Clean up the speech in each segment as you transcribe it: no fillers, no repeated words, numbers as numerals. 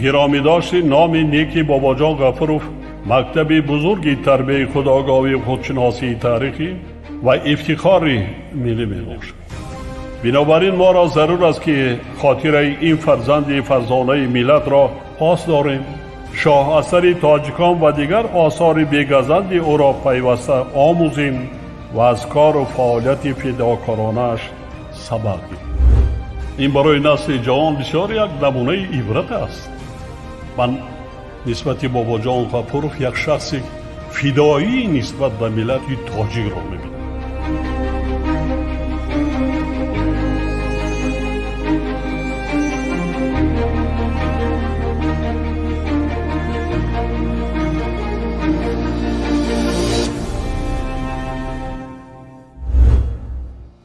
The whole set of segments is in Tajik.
Гиромӣ дошти номи неки Бобоҷон Ғафуров мактаби бузурги тарбияи худогоҳӣ, худшиносии таърихӣ ва ифтихори миллӣ мебошад. Бинобар ин моро зарур аст, ки хотираи ин фарзанди фарзонаи миллатро пос дорем, шоҳасари тоҷикон ва дигар осори бегазанди ӯро пайваста омӯзем ва аз кору фаъолияти фидокоронааш сабақ гирем. Ин барои насли ҷавон бисёр як намунаи ибрат аст. Ман нисбати Бобоҷон Ғафуров як шахси фидоӣ нисбат ба миллати тоҷикро мебинам.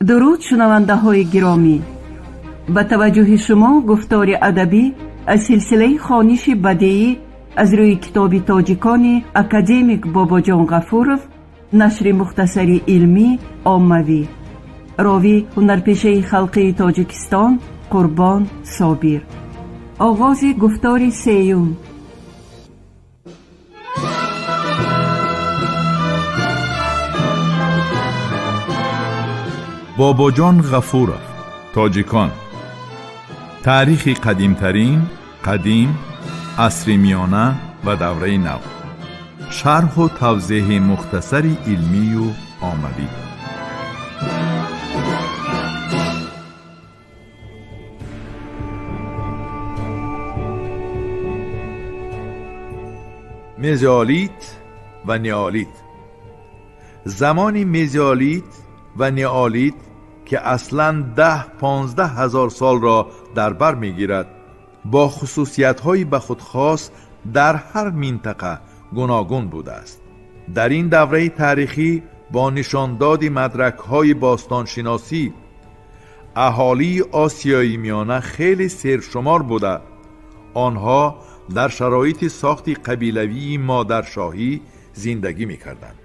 Дуруд, шунавандаҳои гиромӣ! Ба таваҷҷӯҳи шумо гуфтори адабӣ аз силсилаи хониши бадеӣ аз рӯи китоби тоҷикони академик Бобоҷон Ғафуров, нашри мухтасари илмӣ оммавӣ. Ровӣ ҳунарпешаи халқии Тоҷикистон Қурбон Собир. Оғози гуфтори сеюм. Бобоҷон Ғафуров, тоҷикон, таърихи қадимтарин, қадим, асри миёна ва давраи нав, шарҳу тавзеҳи мухтасари илмию оммавӣ. Мезеолит ва неолит. Замони мезеолит ва неолит, ки аслан 10-15 ҳазор солро дар бар мегирад, бо хусусиятҳои ба худ хос дар ҳар минтақа гуногун будааст. Дар ин давраи таърихӣ бо нишондоди мадракҳои бостоншиносӣ аҳолии Осиёи Миёна хеле сершумор буда, онҳо дар шароити сохти қабилавии модаршоҳӣ зиндагӣ мекарданд.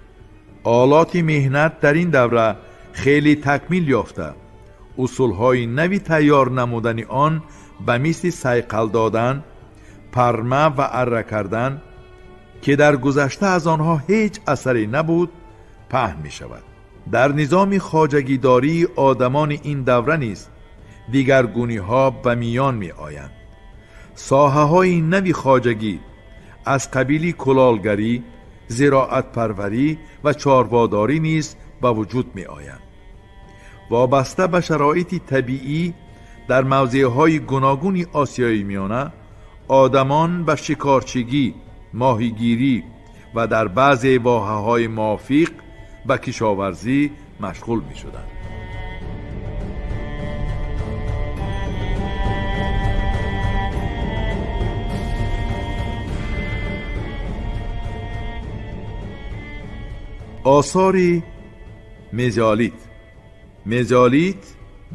Олоти меҳнат дар ин давра хеле такмил ёфта, усулҳои нави тайёр намудани он ба мисли сайқал додан, парма ва арра кардан, ки дар гузашта аз онҳо ҳеҷ асаре набуд, паҳн мешавад. Дар низоми хоҷагидории одамони ин давра низ дигаргуниҳо ба миён меоянд. Соҳаҳои нави хоҷагӣ аз қабили кулолгарӣ, зироатпарварӣ ва чорводорӣ низ ба вуҷуд меоянд. Вобаста ба шароити табиӣ дар мавзеъҳои гуногуни Осиёи Миёна одамон ба шикорчигӣ, моҳигирӣ ва дар баъзе воҳаҳои мувофиқ ба кишоварзӣ машғул мешуданд. Осори мезеолит. Мезеолит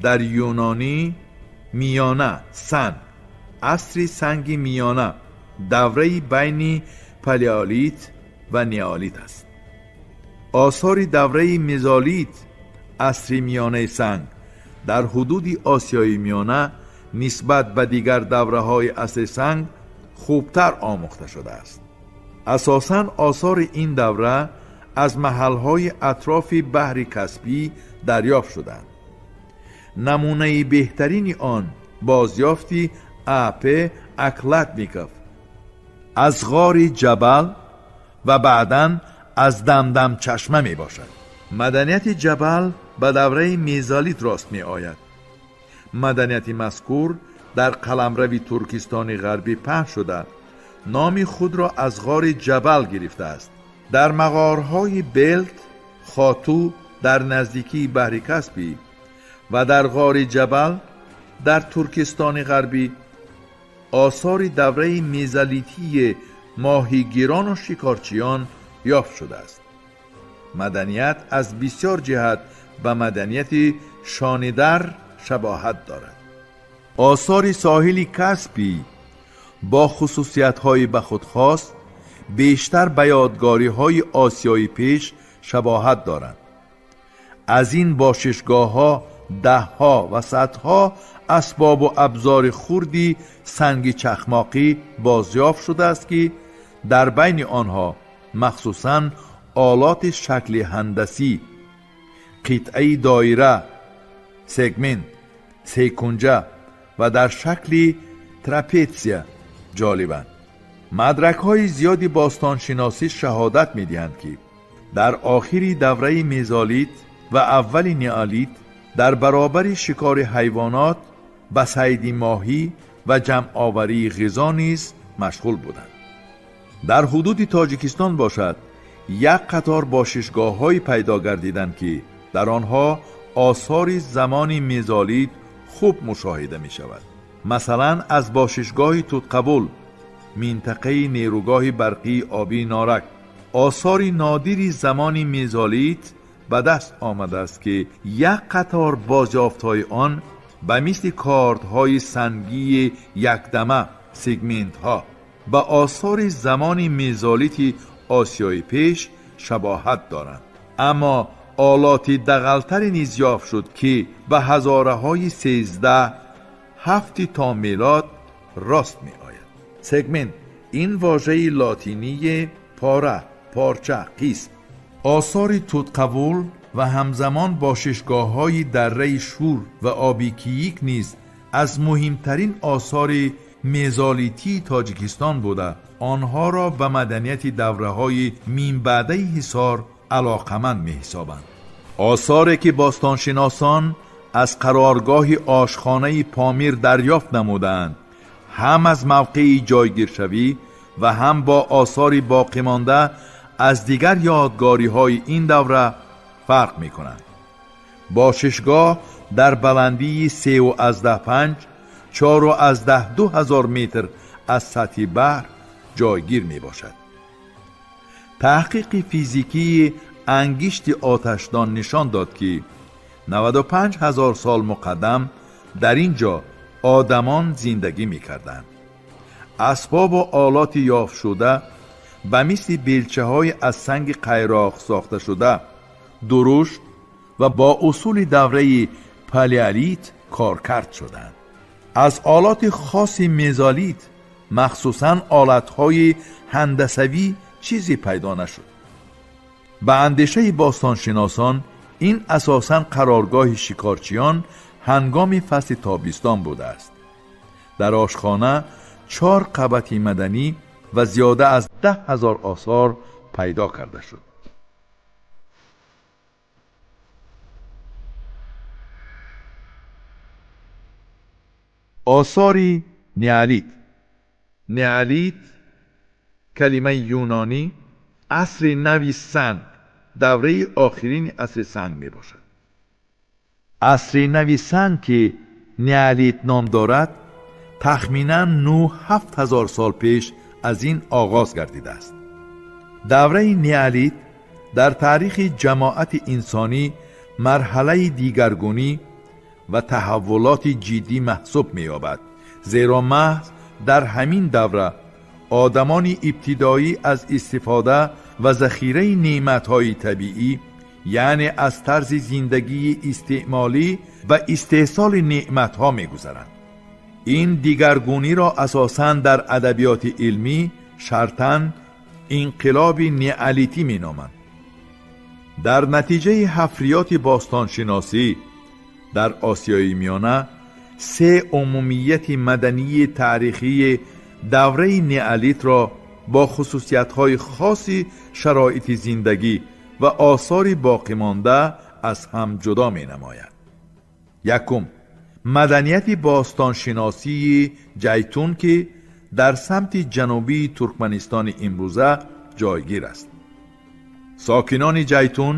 дар юнонӣ миёна санг, асри санги миёна, давраи байни палеолит ва неолит аст. Осори давраи мезолит, асри миёнаи санг, дар ҳудуди Осиёи Миёна нисбат ба дигар давраҳои асри санг хубтар омӯхта шудааст. Асосан осори ин давра аз маҳалҳои атрофи баҳри Каспӣ дарёфт шуданд. Намунаи беҳтарини он бозёфти А. П. Окладников аз ғори Ҷабал ва баъдан аз Дамдамчашма мебошад. Маданияти Ҷабал ба давраи мезолит рост меояд. Маданияти мазкур дар қаламрави Туркистони Ғарбӣ паҳн шуда, номи худро аз ғори Ҷабал гирифтааст. Дар мағорҳои Белт Хоту дар наздикии баҳри Каспӣ ва дар ғори Ҷабал дар Туркистони Ғарбӣ осори давраи мезолитии моҳигирону шикорчиён ёфт шудааст. Маданият аз бисёр ҷиҳат ба маданияти Шонидар шабоҳат дорад. Осори соҳили Каспӣ бо хусусиятҳои ба худ хос бештар ба ёдгориҳои Осиёи Пеш шабоҳат доранд. Аз ин бошишгоҳҳо даҳҳо ва садҳо асбобу абзори хурди санги чахмоқӣ бозёфт шудааст, ки дар байни онҳо махсусан олоти шакли ҳандасӣ, қитъаи доира, сегмент, секунҷа ва дар шакли трапетсия ҷолибанд. Мадракҳои зиёди бостоншиносӣ шаҳодат медиҳанд, ки дар охири давраи мезолит ва аввали неолит дар баробари шикори ҳайвонот ба сайди моҳӣ ва ҷамъоварии ғизо низ машғул буданд. Дар ҳудуди Тоҷикистон бошад, як қатор бошишгоҳҳое пайдо гардиданд, ки дар онҳо осори замони мезолит хуб мушоҳида мешавад. Масалан, аз бошишгоҳи Тутқабул, минтақаи нерӯгоҳи барқии обии Норак, осори нодири замони мезолит ба даст омадааст, ки як қатор бозёфтҳои он ба мисли кордҳои сангии якдама, сегментҳо, ба осори замони мезолити Осиёи Пеш шабоҳат доранд. Аммо олоти дағалтаре низ ёфт шуд, ки ба ҳазораҳои 13-7 то мелод рост меояд. Сегмент ин вожаи лотинии пора, порча, қисм. Осори Тутқабул ва ҳамзамон бошишгоҳҳои дарраи Шур ва Оби Киик низ аз муҳимтарин осори мезолитии Тоҷикистон буда, онҳоро ба маданияти давраҳои минбаъдаи Ҳисор алоқаманд меҳисобанд. Осоре ки бостоншиносон аз қароргоҳи ошхонаи Помир дарёфт намудаанд, ҳам аз мавқеи ҷойгиршавӣ ва ҳам бо осори боқимонда аз дигар ёдгориҳои ин давра фарқ мекунанд. Бошишгоҳ дар баландии 3,5, 4,2 ҳазор метр аз сатҳи баҳр ҷойгир мебошад. Таҳқиқи физикии ангишти оташдон нишон дод, ки 95 ҳазор сол муқаддам дар ин ҷо одамон зиндагӣ мекарданд. Асбобу олоти ёфтшуда ба мисли белчаҳои аз санги қайроқ сохташуда, дурушт ва бо усули давраи палеолит коркард шуданд. Аз олоти хоси мезолит, махсусан олатҳои ҳандасавӣ, чизе пайдо нашуд. Ба андешаи бостоншиносон, ин асосан қароргоҳи шикорчиён ҳангоми фасли тобистон будааст. Дар ошхона чор қабати маданӣ ва зиёда аз 10 000 осор пайдо карда шуд. Осори неолит. Неолит калимаи юнонӣ, асри нави санг, давраи охирини асри санг мебошад. Асри нави санг, ки неолит ном дорад, тахминан 9-7 ҳазор сол пеш аз ин оғоз гардидааст. Давраи неолит дар таърихи ҷамоати инсонӣ марҳалаи дигаргунӣ ва таҳаввулоти ҷиддӣ маҳсуб меёбад, зеро маҳз дар ҳамин давра одамони ибтидоӣ аз истифода ва захираи неъматҳои табиӣ, яъне аз тарзи зиндагии истеъмолӣ ба истеҳсоли неъматҳо мегузаранд. Ин дигаргуниро асосан дар адабиёти илмӣ шартан инқилоби неолитӣ меноманд. Дар натиҷаи ҳафриёти бостоншиносӣ дар Осиёи Миёна се умумияти мадании таърихии давраи неолитро бо хусусиятҳои хоси шароити зиндагӣ ва осори боқимонда аз ҳам ҷудо менамояд. Якум, маданияти бостоншиносии Ҷайтун, ки дар самти ҷанубии Туркманистони имрӯза ҷойгир аст. Сокинони Ҷайтун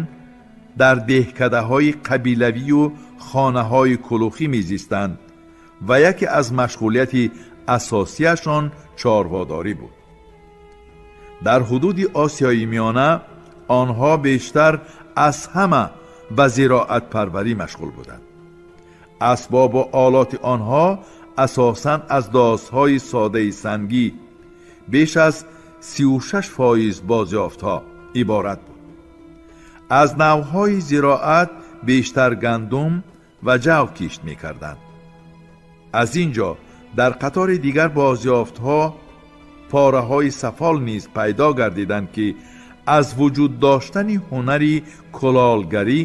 дар деҳкадаҳои қабилавию хонаҳои кулухӣ мезистанд ва яке аз машғулияти асосияшон чорводорӣ буд. Дар ҳудуди Осиёи Миёна онҳо бештар аз ҳама ба зироатпарварӣ машғул буданд. Асбобу олоти онҳо асосан аз досҳои содаи сангӣ, беш аз 36% бозёфтҳо, иборат буд. Аз навъҳои зироат бештар гандум ва ҷав кишт мекарданд. Аз ин ҷо дар қатори дигар бозёфтҳо пораҳои сафол низ пайдо гардиданд, ки аз вуҷуд доштани ҳунари кулолгарӣ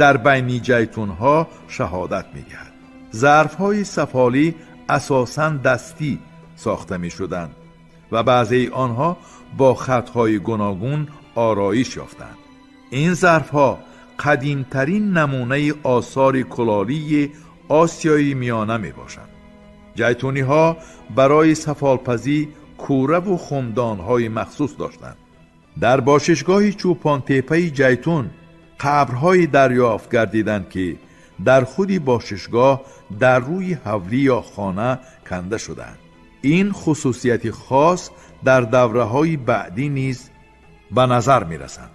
дар байни ҷайтунҳо шаҳодат медиҳад. Зарфҳои сафолӣ асосан дастӣ сохта мешуданд ва баъзеи онҳо бо хатҳои гуногун ороиш ёфтанд. Ин зарфҳо қадимтарин намунаи осори кулолии Осиёи Миёна мебошанд. Ҷайтуниҳо барои сафолпазӣ кӯраву хумдонҳои махсус доштанд. Дар бошишгоҳи Чӯпонтеппаи Ҷайтун қабрҳое дарёфт гардиданд, ки дар худи бошишгоҳ дар рӯи ҳавлӣ ё хона канда шуданд. Ин хусусияти хос дар давраҳои баъдӣ низ ба назар мерасанд.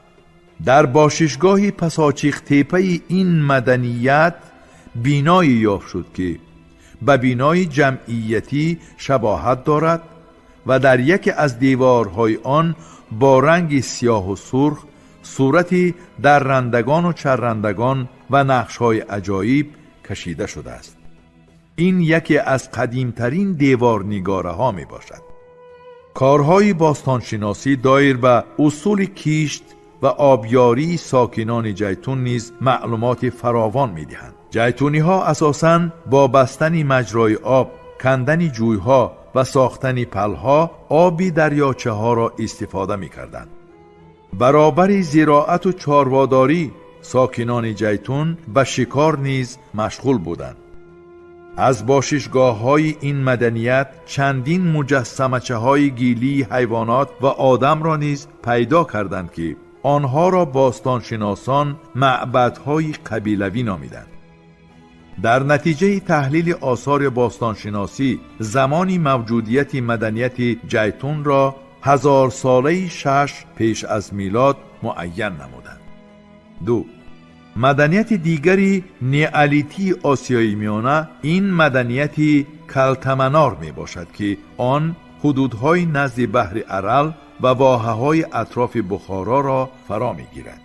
Дар бошишгоҳи Пасочихтеппаи ин маданият биное ёфт шуд, ки ба бинои ҷамъиятӣ шабоҳат дорад ва дар яке аз деворҳои он бо ранги сиёҳу сурх сурати даррандагону чаррандагон ва нақшҳои аҷоиб кашида шудааст. Ин яке аз қадимтарин деворнигораҳо мебошад. Корҳои бостоншиносӣ доир ба усули кишт ва обёрии сокинони Ҷайтун низ маълумоти фаровон медиҳанд. Ҷайтуниҳо асосан бо бастани маҷрои об, кандани ҷӯйҳо ва сохтани палҳо оби дарёчаҳоро истифода мекарданд. Баробари зироату чорводорӣ сокинони Ҷайтун ба шикор низ машғул буданд. Аз бошишгоҳҳои ин маданият чандин муҷассамачаҳои гилии ҳайвонот ва одамро низ пайдо карданд, ки онҳоро бостоншиносон маъбадҳои қабилавӣ номиданд. Дар натиҷаи таҳлили осори бостоншиносӣ замони мавҷудияти маданияти Ҷайтунро ҳазорсолаи шаш пеш аз милод муайян намуданд. Ду маданияти дигари неолитии Осиёи Миёна ин маданияти Калтаманор мебошад, ки он ҳудудҳои назди баҳри Арал ва воҳаҳои атрофи Бухороро фаро мегирад.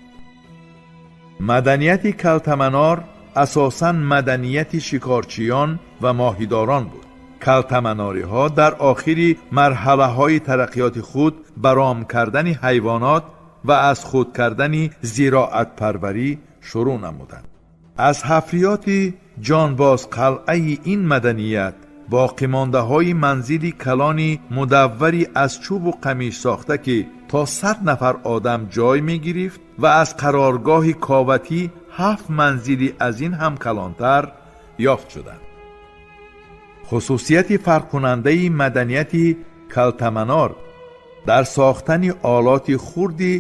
Маданияти Калтаманор асосан маданияти шикорчиён ва моҳидорон буд. Калтаманориҳо дар охири марҳалаҳои тараққиёти худ ба ром кардани ҳайвонот ва аз худ кардани зироатпарварӣ шурӯъ намуданд. Аз ҳафриёти Ҷонбозқалъаи ин маданият боқимондаҳои манзили калони мудаввари аз чӯбу қамиш сохта, ки то 100 нафар одам ҷой мегирифт, ва аз қароргоҳи Коватӣ ҳафт манзили аз ин ҳам калонтар ёфт шуданд. Хусусияти фарқкунандаи маданияти Калтаманор дар сохтани олоти хурди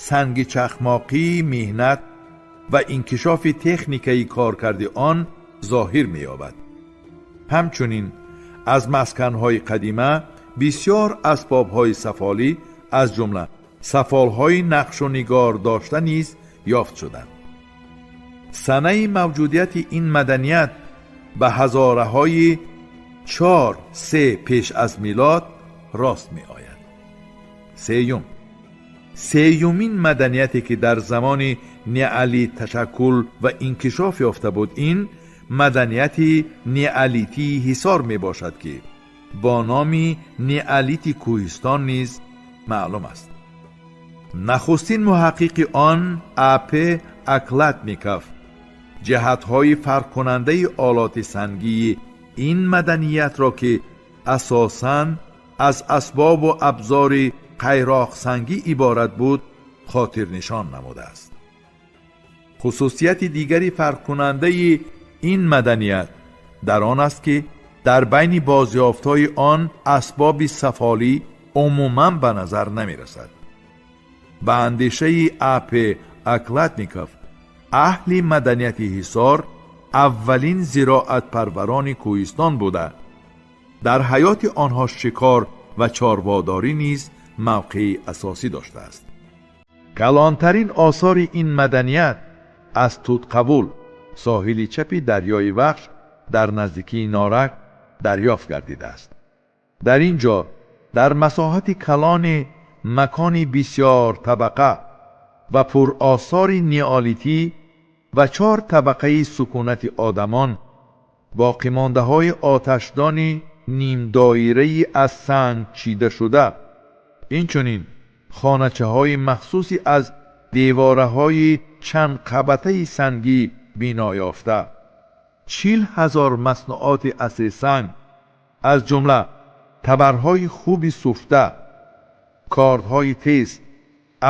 санги чахмоқии меҳнат ва инкишофи техникаи коркарди он зоҳир меёбад. Ҳамчунин аз масканҳои қадима бисёр асбобҳои сафолӣ, аз ҷумла сафолҳои нақшу нигор дошта низ ёфт шуданд. Санаи мавҷудияти ин маданият ба ҳазораҳои 4-3 пеш аз милод рост меояд. Сеюм, сеюмин маданияте, ки дар замони неолит ташаккул ва инкишоф ёфта буд, ин маданияти неолитии Ҳисор мебошад, ки бо номи неолити кӯҳистон низ маълум аст. Нахустин муҳаққиқи он А. П. Окладников ҷиҳатҳои фарқкунандаи олоти сангии ин маданиятро, ки асосан аз асбобу абзори қайроқсангӣ иборат буд, хотирнишон намудааст. Хусусияти дигари фарқкунандаи ин маданият дар он аст, ки дар байни бозёфтҳои он асбоби сафолӣ умуман ба назар намерасад. Ба андешаи А. П. Окладников, аҳли маданияти Ҳисор аввалин зироатпарварони кӯҳистон буда, дар ҳаёти онҳо шикор ва чорводорӣ низ мавқеи асосӣ доштааст. Калонтарин осори ин маданият аз Тутқавул, соҳили чапи дарёи Вахш, дар наздикии Норак дарёфт гардидааст. Дар ин ҷо дар масоҳати калони макони бисёр табақа ва пуросори неолитӣ Ва 4 табақаи сукунати одамон, боқимондаҳои оташдони нимдоираи аз санг чида шуда, инчунин хоначаҳои махсуси аз девораҳои чанд қабатаи сангӣ бино ёфта, 40,000 маснуоти асри санг, аз ҷумла табарҳои хуби суфта, кордҳои тез,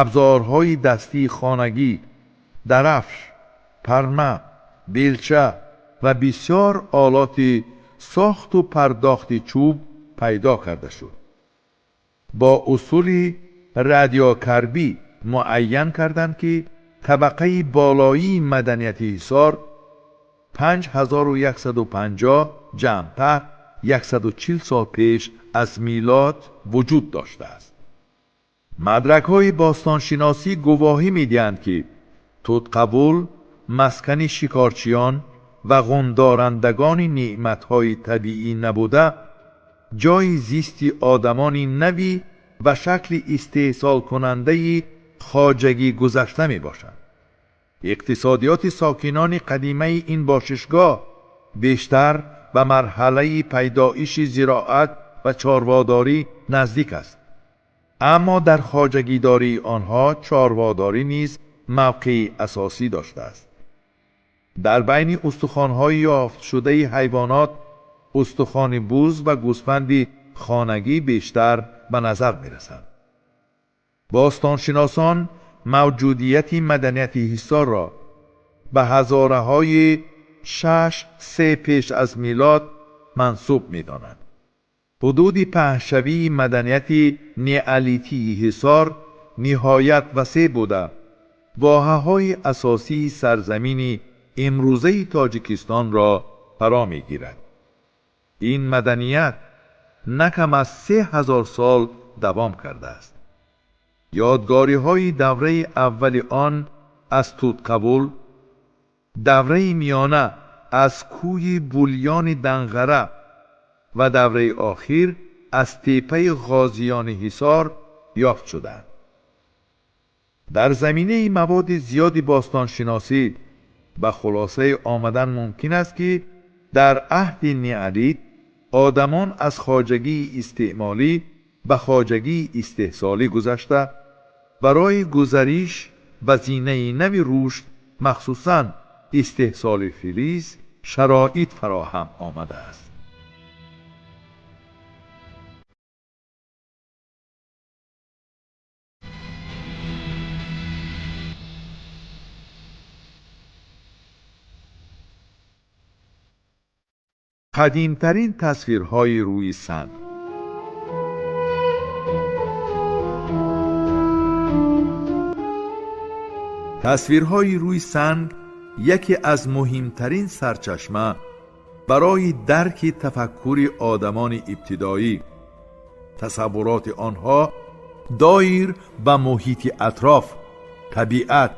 абзорҳои дастии хонагӣ, дарафш, парма, белча ва бисёр олоти сохту пардохти чӯб пайдо карда шуд. Бо усули радиокарбӣ муайян карданд, ки табақаи болоии маданияти Ҳисор 5150 ҷамътар 140 сол пеш аз милод вуҷуд доштааст. Мадракҳои бостоншиносӣ гувоҳӣ медиҳанд, ки Тутқабул маскани шикорчиён ва ғундорандагони неъматҳои табиӣ набуда, ҷойи зисти одамони навӣ ба шакли истеҳсолкунандаи хоҷагӣ гузашта мебошанд. Иқтисодиёти сокинони қадимаи ин бошишгоҳ бештар ба марҳалаи пайдоиши зироат ва чорводорӣ наздик аст. Аммо дар хоҷагидории онҳо чорводорӣ низ мавқеи асосӣ доштааст. Дар байни устухонҳои ёфтшудаи ҳайвонот устухони буз ва гӯсфанди хонагӣ бештар ба назар мерасанд. Бостоншиносон мавҷудияти маданияти Ҳисорро ба ҳазораҳои 6-3 пеш аз милод мансуб медонанд. Ҳудуди паҳншавии маданияти неолитии Ҳисор ниҳоят васеъ буда, воҳаҳои асосии сарзамини имрӯзаи Тоҷикистонро фаро мегирад. Ин маданият на кам аз 3000 сол давом кардааст. Ёдгориҳои давраи аввали он аз Тутқабул, давраи миёна аз кӯҳи Булёни Данғара ва давраи охир аз теппаи Ғозиёни Ҳисор ёфт шуданд. Дар заминаи маводи зиёди бостоншиносӣ ба хулосаи омадан мумкин аст, ки дар аҳди неолит одамон аз хоҷагии истеъмолӣ ба хоҷагии истеҳсолӣ гузашта, барои гузариш ба зинаи нави рушд, махсусан истеҳсоли филиз, шароит фароҳам омадааст. Қадимтарин тасвирҳои рӯи санг. Тасвирҳои рӯи санг яке аз муҳимтарин сарчашма барои дарки тафаккури одамони ибтидоӣ, тасаввуроти онҳо доир ба муҳити атроф, табиат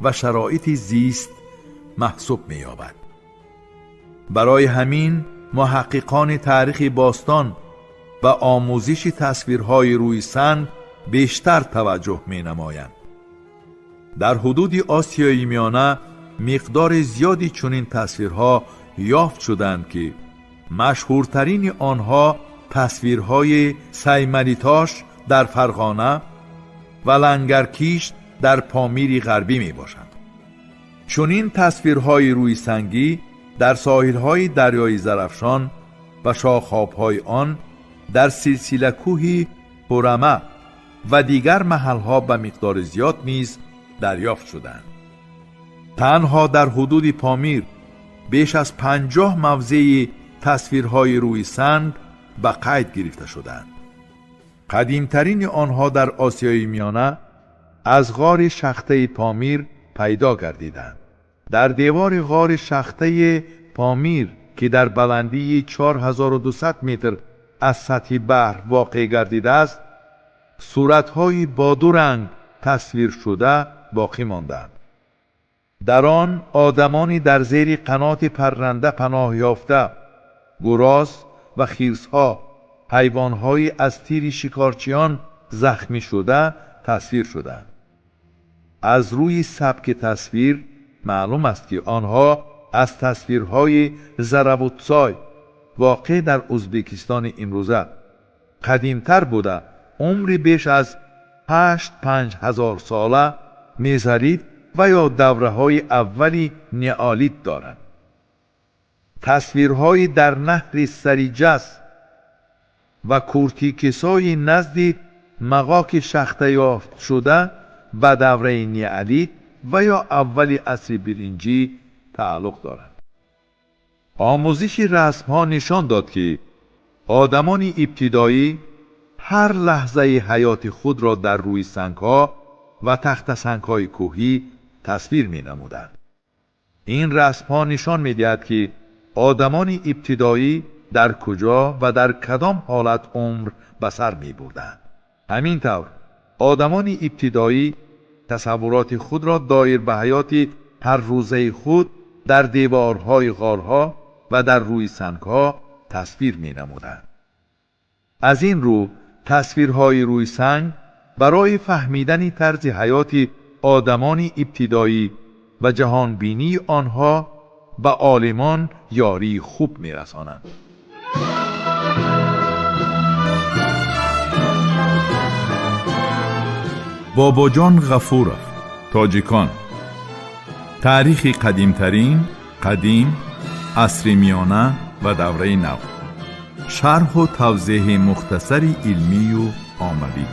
ва шароити зист маҳсуб меёбад. Барои ҳамин муҳаққиқони таърихи бостон ба омӯзиши тасвирҳои рӯи санг бештар таваҷҷӯҳ менамоянд. Дар ҳудуди Осиёи Миёна миқдори зиёди чунин тасвирҳо ёфт шуданд, ки машҳуртарини онҳо тасвирҳои Саймалитош дар Фарғона ва Лангаркишт дар Помири Ғарбӣ мебошанд. Чунин тасвирҳои рӯи сангӣ дар соҳилҳои дарёи Зарафшон ва шохобҳои он, дар силсилакӯҳи Ҳурама ва дигар маҳалҳо ба миқдори зиёд низ дарёфт шуданд. Танҳо дар ҳудуди Помир беш аз 50 мавзеи тасвирҳои рӯи санг ба қайд гирифта шуданд. Қадимтарини онҳо дар Осиёи Миёна аз ғори шахтаи Помир пайдо гардиданд. Дар девори ғори шахтаи Помир, ки дар баландии 4200 метр аз сатҳи баҳр воқеъ гардидааст, суратҳои бо ду ранг тасвиршуда боқӣ монданд. Дар он одамони дар зери қаноти парранда паноҳ ёфта, гуроз ва хирсҳо, ҳайвонҳои аз тири шикорчиён захмӣ шуда тасвир шуданд. Аз рӯи сабки тасвир معلوم است که آنها از تصویرهای زربوتسای واقع در ازبکستان امروزه قدیمتر بوده، عمری بیش از 8-5 هزار ساله مزالیت و یا دوره‌های اولی نئالیت دارند. تصویرهای در نهر سریجس و کورتیکسای نزد مغاک شخته یافت شده به دوره نئالیت و یا اول عصر برنجی تعلق دارند. آموزش رسم‌ها نشان داد که آدمان ابتدایی هر لحظه حیات خود را در روی سنگ‌ها و تخت سنگ‌های کوهی تصویر می‌نمودند. این رسم‌ها نشان می‌دهد که آدمان ابتدایی در کجا و در کدام حالت عمر به سر می‌بردند. همینطور آدمان ابتدایی تصورات خود را دایر به حیات هر روزه خود در دیوارهای غارها و در روی سنگ‌ها تصویر می‌نمودند. از این رو تصویرهای روی سنگ برای فهمیدن طرز حیات آدمان ابتدایی و جهانبینی آنها به عالمان یاری خوب می‌رسانند. باباجان غفورов، تاجیکان. تاریخ قدیمترین، قدیم، عصر میانه و دوره نو. شرح و توضیح مختصر علمی و عاموی.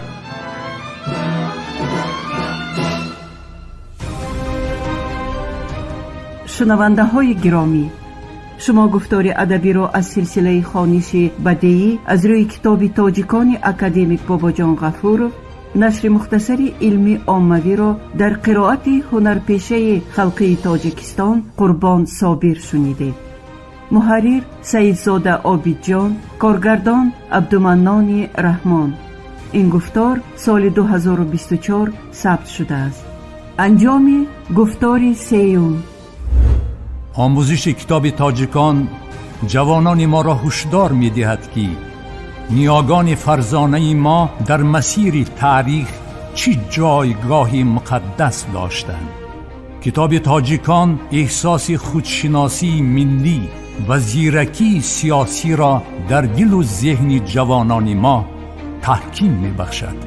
Шунавандаҳои гиромӣ, шумо гуфтори адабиро аз силсилаи хониши бадеӣ аз рӯи китоби тоҷикони академик Бобоҷон Ғафуров, нашри мухтасари илмӣ оммавиро дар қироати ҳунарпешаи халқии Тоҷикистон Қурбон Собир шунидед. Муҳаррир Саидзода Обидҷон, коргардон Абдуманнони Раҳмон. Ин гуфтор соли 2024 сабт шудааст. Анҷоми гуфтори сеюм. Омӯзиши китоби тоҷикон ҷавонони моро ҳушдор медиҳад, ки ниёгони фарзонаи мо дар масири таърих чӣ ҷойгоҳи муқаддас доштанд. Китоби тоҷикон эҳсоси худшиносии миллӣ ва зиракии сиёсиро дар дилу зеҳни ҷавонони мо таҳким мебахшад.